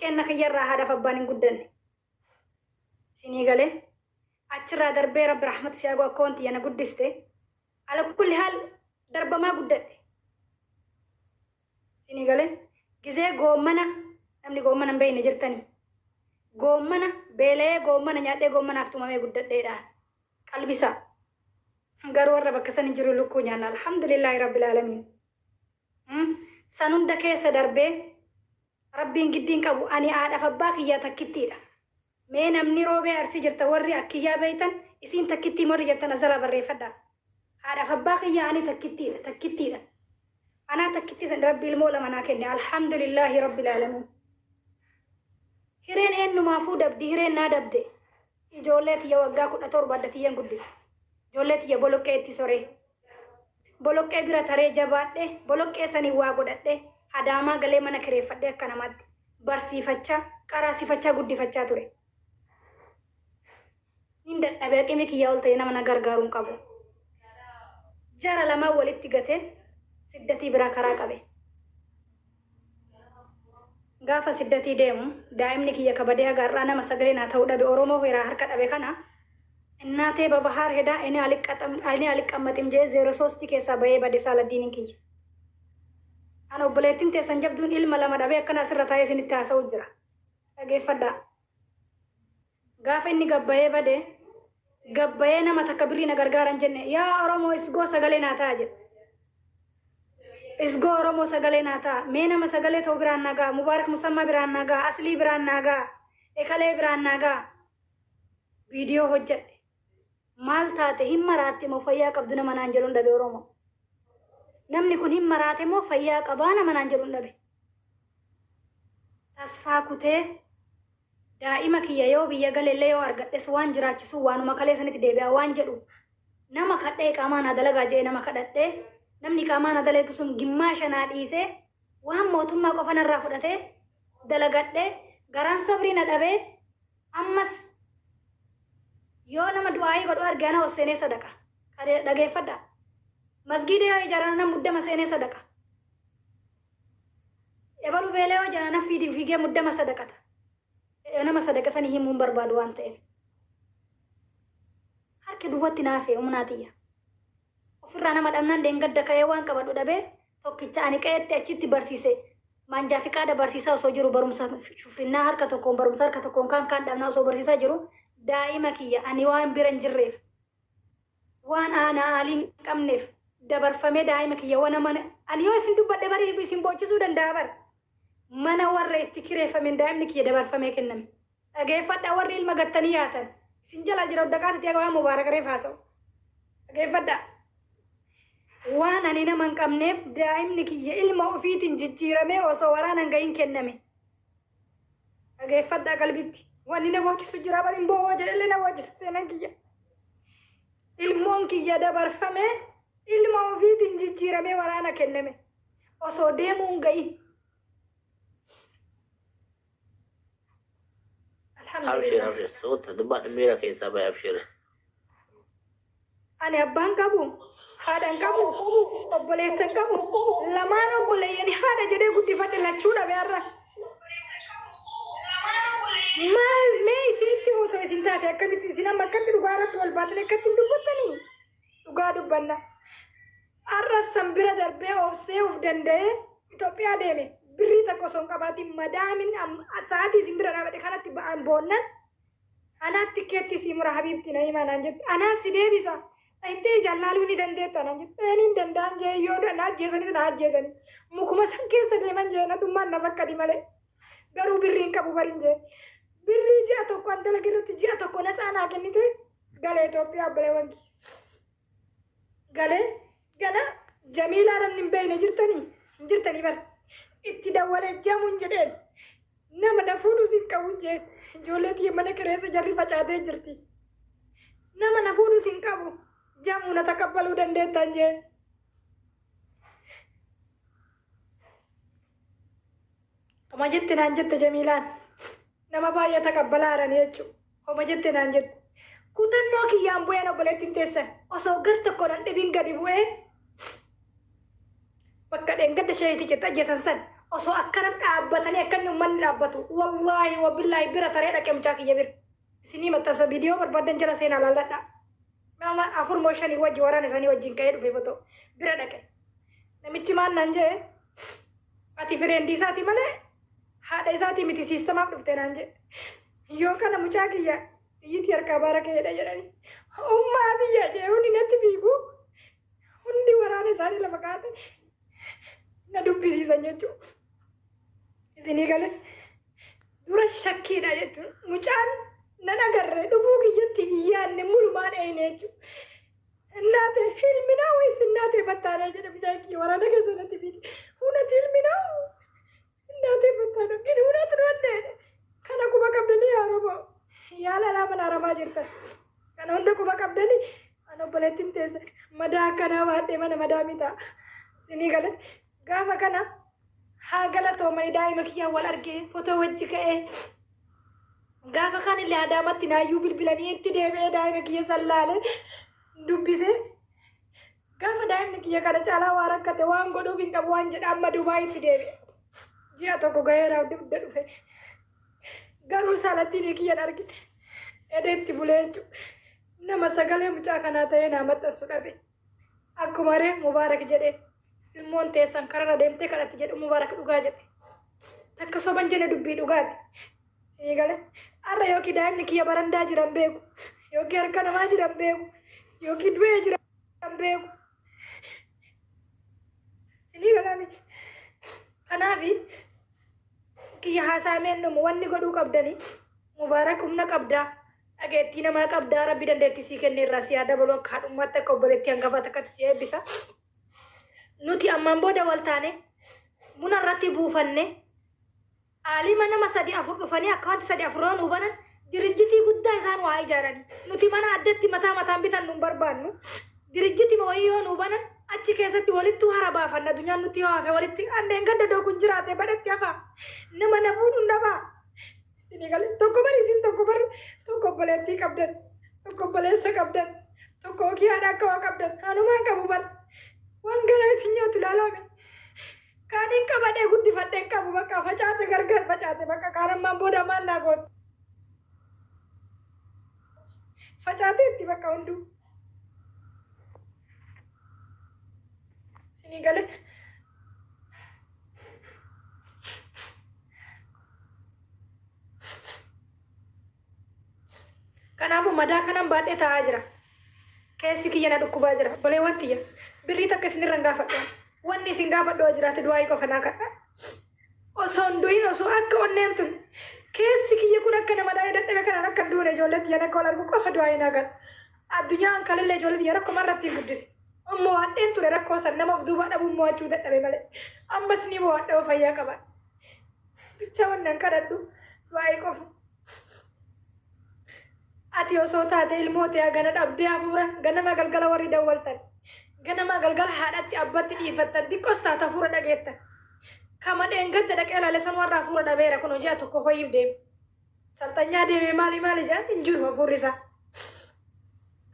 Xiqqeenna kiyyarraa haadhaaf abbaan hin guddanne. Isinii galee? Achirraa darbee Rabbi rahmata si haa godhu akkoon tiyya na guddiste. Ala kulli haal darbamaa guddadhe. Isinii galee? Gizee goommana namni goommana hin beekne jirtanii. Goommana beela'ee goommana nyaadhee goommanaaf tumamee guddadheedha. Qalbisaa. Garuu warra bakka san hin jiru lukkuu nyaanna. Alhamdulillaahi Rabbil Aalamiin. San hunda keessa darbee Rabbiin giddiin qabu ani haadhaaf abbaa kiyyaa takkittiidha. Mee namni roobee arsii jirta warri akkiyyaa beeytan isiin takkittii warri jettan azalaa barreeffadhaa. Haadhaaf abbaa kiyyaa ani takkittiidha takkittiidha. Anaa takkittii san rabbi ilmoo lama naa kenne alhamdulillaahi rabbil aalamiin. Hireen eennumaafuu dabdi hireen naa dabde. Ijoollee tiyya waggaa 17 adda tiyyan guddise. Ijoollee tiyya boloqqee itti soree. Boloqqee bira taree jabaadhe boloqqee saniin waa godhadhe Adaamaa galee mana kireeffadhee akka namaatti barsiifachaa, qaraasifachaa guddifachaa ture. Nin dadhabe aqimii kiyyaa ol ta'e nama na gargaaru hin qabu. Jara lamaan walitti gatee siddatii biraa karaa qabe. Gaafa siddatii deemu daa'imni kiyya ka badee haga har'aa nama sagalee naa ta'u dhabe Oromoo iraa harka dhabe kana innaatee babahaar hedaa ini aliqqammaxim je'ee zeero soosti keessaa bahee bade Saaladdiinin kiyya. An obboleettiin teessan jabduun ilma lama dhabee akkana asirra taa'ee isinitti haasa'u jira. Dhageeffadhaa. Gaafa inni gabbayee bade gabbayee nama takka birrii na gargaara hin jenne yaa Oromoo isgoo sagalee naa ta'a jedhe. Isgoo Oromoo sagalee naa ta'a. Mee nama sagalee ta'u biraan naa ga'a. Mubaarak Musammaa biraan naa ga'a. Aslii biraan naa ga'a. Ekalee biraan naa ga'a. Viidiyoo hojjedhe. Maal taate hin maraatte moo fayyaa qabdu nama naan jedhun dhabe Oromoo. Namni kun hin maraate moo fayyaa qabaa nama naan jedhun dhabe. Tasfaa kutee Daa'ima kiyya yoo biyya galellee yoo argadhes waan jiraachisuu waanuma kalee sanitti deebi'a waan jedhu nama kadhee iqaamaa naa dalagaa jedhee nama kadhadhee namni iqaamaa naa dalagu sun gimmaasha naa dhiisee waan mootummaa qofa narraa fudhatee dalagadhee garaan sabrii na dhabee ammas yoo nama du'aayii godhu arge ana ol seenee sadaqa dhageeffadha masgiida yoo ijaaran ana muddama seenee sadaqa Ebalu beela'ee yoo jedhan ana fiidi fiigee muddama sadaqata. Nama sadaqa sanii himuu hin barbaadu waan ta'eef. Harki duwwatti naa hafe humnaa tiyya. Ofirraa nama dhabnaan dheengadda ka'ee waan qabadhu dhabee tokkicha ani qe'etti achitti barsiise maanjaa fiqaada barsiisaa osoo jiru barumsa shufrinnaa harka tokkoon barumsa harka tokkoon kaan kaan dhabnaa osoo barsiisaa jiru daa'ima kiyya ani waan bira hin jirreef Waan aanaa aalii hin qabneef dabarfamee daa'ima kiyya wana mana ani yoo isin dubbadhe bari isin boochisuu danda'a bar mana warra itti kireeffameen daa'imni kiyya dabarfamee kenname. Dhageeffadhaa warri ilma gattanii yaatan isin jalaa jira oddaqaatiti akka waan mubaarak reef haasa'u. Dhageeffadhaa. Waan ani nama hin qabneef daa'imni kiyya ilma ofiitiin jijjiiramee osoo waraana hin gahin kenname. Dhageeffadhaa qalbitti. Wanni na boochisu jira bari hin boo'oo jedhellee na boochisa seenan kiyya. Ilmoon kiyya dabarfamee ilma ofiitiin jijjiiramee waraana kenname. Osoo deemuu hin gahin. Abshir Alhamdulillah. abshir suuta dubbadhu miira keessaa bahi abshir. Ani abbaa hin qabu, haadha hin qabu, obboleessa hin qabu. Lamaan obboleeyyani haadha jedhee guddifadhe lachuu dhabe har'a. Maal mee isinitti osoo isin taate akkamitti isin amma akkatti dhugaa irratti wal baatanii akkatti hin dubbattanii? Dhugaa dubbanna. Har'a san bira darbee obsee of danda'ee Itoophiyaa deeme birrii takka osoo hin qabaatiin madaamin sa'aatii isin bira dhaabadhe kanatti ba'an boonnan Anaa tikkeettii sii mura habiibti Na'iimaa naan jette. Anaa si deebisa. Dhayxee ijaan laaluu ni dandeetta naan jette. Ee niin danda'an jee yoo na ajjeesanis na ajjeesani. Mukuma san keessa deeman jee natummaan na fakkadi malee. Garuu birrii hin qabu barin jee. Birrii ji'a tokko an dalage irratti ji'a tokko natsaa naa kennite galee Itoophiyaa obboleewwan kiyya. Galee gana Jamiilaa namni hin beekne jirtanii hin jirtanii bar. Itti dawwalee jamuun jedheen. Nama na fuudhus hin qabu jeen. Ijoollee tiyya mana kireessa jarri facaatee jirti. Nama na fuudhus hin qabu. Jamuu na taqabbaluu dandeettan jeen. Homa jette naan jette Jamiilaan. Nama baay'ee taqabbalaa haranii jechuudha. Homa jette naan jette. Kutannoo kiyyaan bu'een obboleettiin teessan osoo gar tokko nan dhibin gadi bu'ee bakka dheengadda sheeyiticha itti ajjeesan san Osoo akkana dhaabbatanii akka inni uummanni dhaabbatu, wallaahi wabillaahi, bira taree dhaqee mucaa kiyya bira. Isinii maxxansa, viidiyoo barbaadan jala seenaa laalladha. Nama afur moo shanii wajji waraana isaanii wajjin ka'ee dhufe fotoo bira dhaqe. Namichi maal naan jedhe? "Ati friend isaati malee haadha isaatii miti, siistamaaf dhufte" naan jedhe. Yoo kana mucaa kiyya xiyyitii harkaa baara ka'eedha jedhanii. Ummaa biyya jedhe, hundi natti fiigu, hundi waraana isaanii lafa kaa'ate na dubbisiisan jechuudha. Isinii galee, dura shakkiidha jechuun mucaan nan agarre, dhufuu kiyyatti hin yaadne, mulumaan eeyne jechuudha. እናቴ ህልም ነው ወይስ እናቴ መታ ነው jedhe mucaan kiyya waraana keessa natti fiige. እውነት ህልም ነው እናቴ መታ ነው ግን እውነት ነው እንዴ? Kana quba qabdanii, yaa Oromoo, yaala alaa mana aramaa jirtan. Kana hunda quba qabdanii, ana obboleettiin teesse madaa akkanaa baadhee mana madaamii ta'a. Isinii galee, gaafa kana haa galatoomanii, daa'ima kiyyaan wal argee, fotoo wajji ka'ee, gaafa kan illee Adaamatti naayyuu bilbilanii itti deebi'ee daa'ima kiyya sallaalee dubbisee, gaafa daa'imni kiyya kana caalaa waa rakkate waan godhuuf hin qabu waan jedha, amma Dubaayitti deebi'e. Ji'a tokko gaheera dugda dhufe. Garuu saalattiin kiyyan argine. Edeetti bulee jechuudha. Nama sagalee mucaa kanaa ta'ee naa maxxansu dhabe. Akkuma ree Mubaarak jedhee, ilmoon teessan kararra deemtee kadhatti jedhu, Mubaarak dhugaa jedhe. Takka soban jenne, dubbii dhugaati. Sinii galee, har'a yookiin daa'imni kiyya barandaa jiran beeku, yookiin harka namaa jiran beeku, yookiin du'ee jiran beeku. Sinii galaami. Kanaafi kiyya haasaameen dhumu, wanni godhuu qabdanii, Mubaarak humna qabdaa. Dhageettii namaa qabdaa, Rabbi dandeettii sii kenne irraa si haa dabalu, akka haadhummaatti, akka obboleettii hangafaa takkatti si eebbisa. Nuti ammaan booda wal taane buna irratti buufanne, aalima nama sadi afur dhufanii akka wanti sadi afur nu banan, dirjitii guddaa isaan waa ijaaran. Nuti mana addatti mataa mataan bitan nu barbaannu. Dirjitii wayii yoo nu banan, achi keessatti walittuu hara baafanna. Addunyaan nuti yoo hafe walitti anneen gadda dookun jiraate badhatti hafa. Nama na fuudhuun dhabaa. Isinii galee, tokko bari isin tokko bari tokko obboleettii qabdan, tokko obboleessa qabdan, tokko hokii haadha akka waa qabdan, anumaan qabu bar. Waan garaa isin nyaatu ilaalame. Kaaniin qabadhee guddifadheen qabu, bakka facaate, gargar facaate, bakka kaan ammaan booda maal naa goote. Facaate itti bakka hunduu. Isinii galee. Kanaafuu madaa kanan baadhee taa'aa jira. Keessi kiyya na dhukkubaa jira. Obboleewwan tiyya. Birrii takka isinirra hin gaafadhu. Wanni isin gaafadhu yoo jiraate, du'aayii qofa naa kadha. Osoo hin du'in, osoo akka onneen tun keessi kiyya kun akka nama daa'ee dadhabe kanaan akka hin duune, ijoollee tiyyan akka wal argu qofa du'aayii naa kadha. Addunyaan kalillee ijoollee tiyya rakkoo irratti hin guddise. Ammoo waadheen ture rakkoo san, nama of duubaa dhabuun mo'achuu dadhabe malee. Ammas ni mo'adha, fayyaa qaba. Bicha wannan kadhadhu du'aayii qofa. Ati osoo taate ilmoo ta'e gana dhabdee hafuura ganama galgala warri dawwaltan. Ganama galgala haadhatti abbatti dhiifattan, xiqqoos taata hafuura dhageettan. Kama dheengadda dhaqee ilaale san warra hafuura dhabeera kun hojii tokko hoyiif deeme. Salxanyaa deeme, maali maali jedhan, hin jiru hafuurri isaa.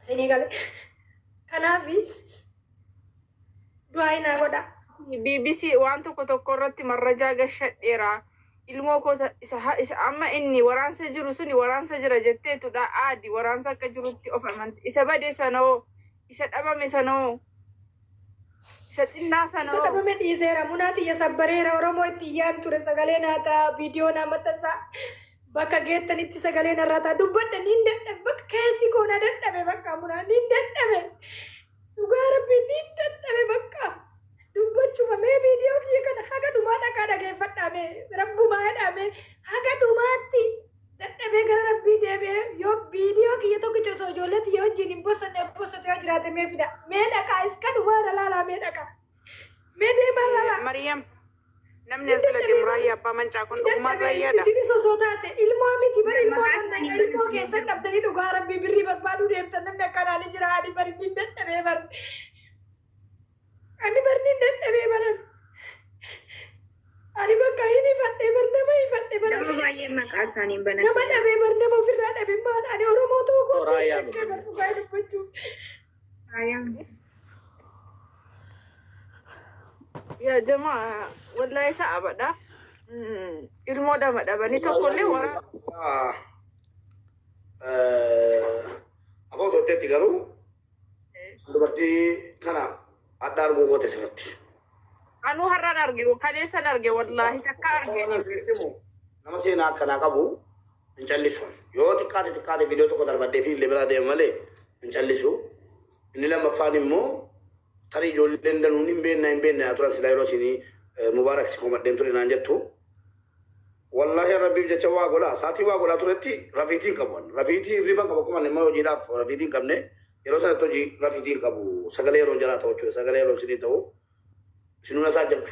Isinii galee. Kanaafi du'aa naa godha. BBC waan tokko tokko irratti marrajaa gashadheera. Ilmoo koo isa amma inni waraansa jiru suni waraansa jira jetteetudha, aadi waraansa akka jirutti of amante. Isa bade sanoo, isa dhabame sanoo, isa xinnaa Isa sanoo. dhabame dhiiseera. Munaa xiyya sabbareera. Oromoo itti iyyaan ture, sagalee naa ta'a, viidiyoo naa maxxansaa. Bakka geettanitti sagalee narraa ta'a. Dubbadha, niin dadhabe. Bakka keessi koo na dadhabe, bakka munaa niin dadhabe. Dhugaa Rabbii niin dadhabe bakka. Dubbachuma mee viidiyoo kiyya kana haga dhumaa dhaqaa dhageeffadhaa, mee rabbumaa jedhamee, haga dhumaatti dadhabee gara Rabbii deebi'ee, yoo viidiyoo kiyya tokkicha osoo ijoollee tiyya wajjin hin bosonne bossote yoo jiraate, mee fida. Mee dhaqaa iska dhumaa na laalaa, mee dhaqaa. Mee deemaa laalaa. Mariyaam, namni as bira deemu Raayyaa Abbaa Mancaa kun dhugumaan raayyaadha. Isinis osoo taate ilmoo miti bara, ilmoo dhandhanii ilmoo keessan dhabdanii, dhugaa Rabbii birrii barbaaduu deemtan, namni akkanaa ni jira. Ani bari ni dadhabee bar. Ani bar ni dadhabee baran. Ani bakka hin ifadhee bar, nama ifadhee bar. Nama baay'ee maqaa isaaniin Nama banatu. dhabee bar, nama ofirraa dhabe maal, ani Oromoo ta'uu kootu Raayyaa shakkee bar, dhugaa dubbachuuf. Raayyaan. Yaa jamaa, wallaahi isa abadha. Ilmoo dhama dhabanii tokkollee waraana. Afaan tolteetti garuu dubartii kana adda arguu goote sirriitti. Anuu har'aan arge, kaleessan arge, wallaahi takka arge. Nama seenaa akkanaa qabu hin callisu. Yoo xiqqaate xiqqaate viidiyoo tokko darbadhee fi illee biraa deema malee hin callisu. Inni lammaffaan immoo tarii ijoolleen danuun hin beekna hin beekna turan silaa yeroo isinii mubaarak si komadheen ture naan jettu. Wallaahi rabbiif jecha waa godhaa saatii waa godhaa turetti rafiitii hin qabu. Rafiitii hirriba qaba akkuma nama hojiidhaaf rafiitii hin qabne yeroo sanatti hojii rafiitii hin qabu. Sagalee yeroo jalaa ta'u jechuudha. Sagalee yeroo isinii ta'u isinuu na taajjabdu.